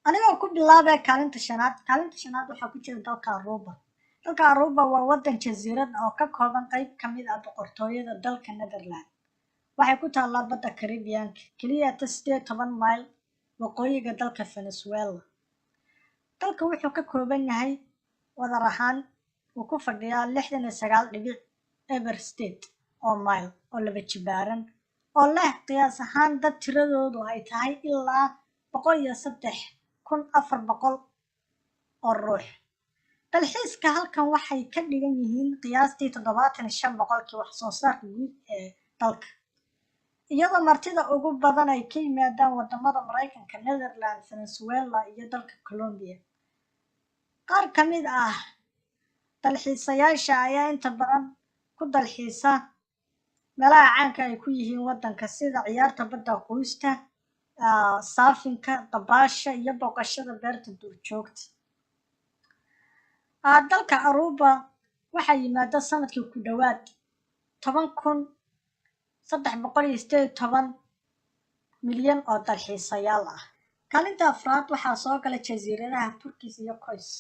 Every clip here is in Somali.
Anigoo ku bilaabaya kaalinta shanaad. Kaalinta shanaad waxaa ku jira dalka Aruba. Dalka Aruba waa wadan jasiirad oo ka kooban qayb ka mid ah boqortooyada dalka Netherland. Waxay ku taallaa badda Caribbean-ka, keliya ta 18 mayl waqooyiga dalka Venezuela. Dalka wuxuu ka kooban yahay wadar ahaan uu ku fadhiyaa 69.08 oo mayl oo laba jibaaran, oo leh qiyaas ahaan dad tiradoodu ay tahay ilaa 103,400 oo ruux. Dalxiiska halkan waxay ka dhigan yihiin qiyaastii 75% wax soo saarka guud ee dalka, iyadoo martida ugu badan ay ka yimaadaan wadamada Mareykanka, Netherland, Venezuela iyo dalka Colombia. Qaar ka mid ah dalxiisayaasha ayaa inta badan ku dalxiisa meelaha caanka ay ku yihiin wadanka, sida ciyaarta badda, quusta, surfing-ka, dabaasha iyo booqashada beerta duurjoogta. Dalka Aruba waxaa yimaada sanadkii ku dhowaad 10,318 milyan oo dalxiisayaal ah. Kaalinta afraad waxaa soo gala jasiiradaha Turks iyo Caicos.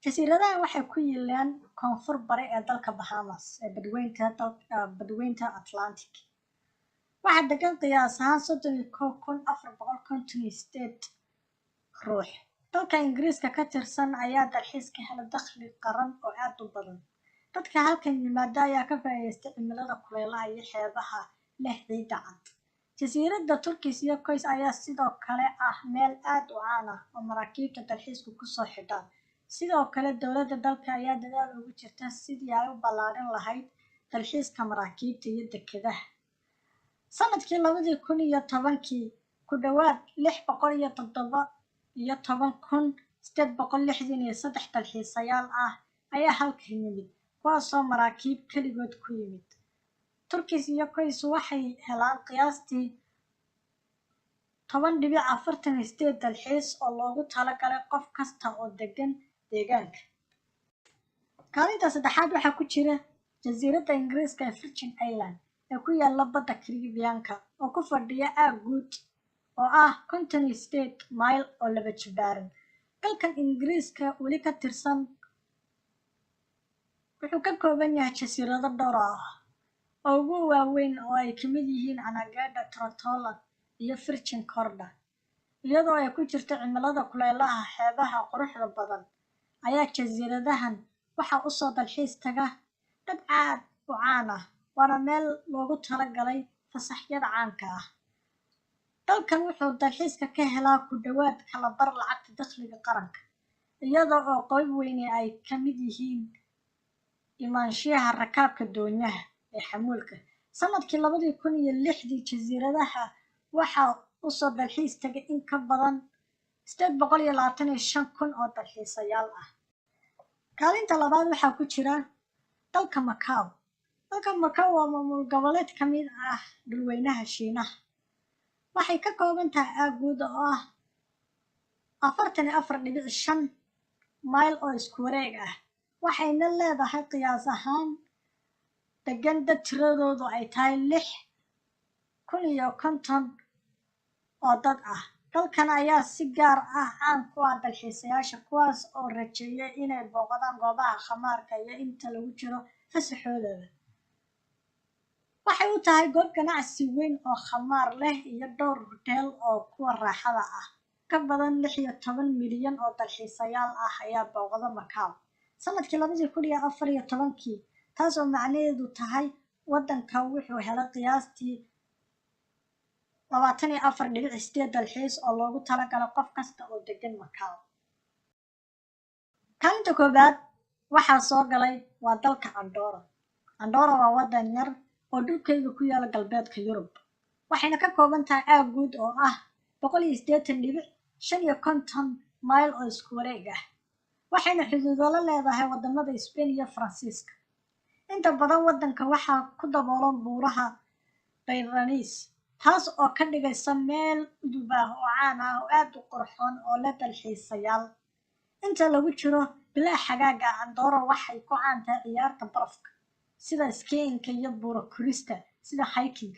Jasiiradahan waxay ku yiilaan koonfur bari ee dalka Bahamas ee badweynta Atlantic. Waxaa degan qiyaas ahaan 31,458 ruux. Dalka Ingiriiska ka tirsan ayaa dalxiis ka hela dakhli qaran oo aad u badan. Dadka halkan yimaada ayaa ka faa'iideysta cimilada kulaylaha iyo xeebaha leh ciidda cad. Jasiiradda Turks iyo Caicos ayaa sidoo kale ah meel aad u caan ah oo maraakiibta dalxiisku kusoo xidhaan. Sidoo kale, dowladda dalka ayaa dadaal ugu jirta sidii ay u ballaarin lahayd dalxiiska maraakiibta iyo dekedaha. Sanadkii 2010-kii, ku dhowaad 617,863 dalxiisayaal ah ayaa halkan yimid, kuwaasoo maraakiib keligood ku yimid. Turks iyo Caicos waxay helaan qiyaastii 10.48 dalxiis oo loogu talagalay qof kasta oo degan deegaanka. Kaalinta saddexaad waxaa ku jira jasiiradda Ingiriiska ee Virgin Island ee ku yaalla badda Caribbean-ka, oo ku fadhiya aag guud oo ah 58 mayl oo laba jibaaran. Dalkan Ingiriiska weli ka tirsan wuxuu ka kooban yahay jasiirado dhowr ah oo ugu waaweyn oo ay ka mid yihiin Anegada, Tortola iyo Virgin Gorda. Iyadoo ay ku jirto cimilada kulaylaha, xeebaha quruxda badan ayaa jasiiradahan waxaa usoo dalxiis taga dad aad u caan ah, waana meel loogu talagalay fasaxyada caanka ah. Dalkan wuxuu dalxiiska ka helaa ku dhowaad kala bar lacagta dakhliga qaranka, iyada oo qayb weyni ay ka mid yihiin imaanshiyaha rakaabka doonyaha ee xamuulka. Sanadkii 2006-dii, jasiiradaha waxaa usoo dalxiis tagay in ka badan 825,000 oo dalxiisayaal ah. Kaalinta labaad waxaa ku jira dalka Macau. Dalka Macau waa maamul goboleed ka mid ah dhulweynaha Shiinaha. Waxay ka kooban tahay aag guud oo ah 44.5 mayl oo isku wareeg ah, waxayna leedahay qiyaas ahaan degan dad tiradoodu ay tahay 6,050 oo dad ah. Dalkan ayaa si gaar ah caan ku ah dalxiisayaasha, kuwaas oo rajeeya inay booqdaan goobaha khamaarka iyo inta lagu jiro fasaxooda. Waxay u tahay goob ganacsi weyn oo khamaar leh iyo dhowr huteel oo kuwa raaxada ah. Ka badan 16 milyan oo dalxiisayaal ah ayaa booqda Macau sanadkii 2014-kii, taas oo macnaheedu tahay waddanka wuxuu helay qiyaastii 24.8 dalxiis oo loogu talagalay qof kasta oo degan Macau. Kaalinta koowaad waxaa soo galay waa dalka Andorra. Andorra waa wadan yar oo dhulkeeda ku yaala galbeedka Yurub, waxayna ka kooban tahay aag guud oo ah 180.55 mayl oo isku wareeg ah, waxayna xuduudo la leedahay wadamada Spain iyo Faransiiska. Inta badan wadanka waxaa ku daboolan buuraha Pyrenees, taas oo ka dhigaysa meel udub ah oo caan ah oo aad u qurxoon oo leh dalxiisayaal. Inta lagu jiro bilaha xagaaga, Andorra waxay ku caan tahay ciyaarta barafka sida skiing-ka iyo buuro korista sida hiking.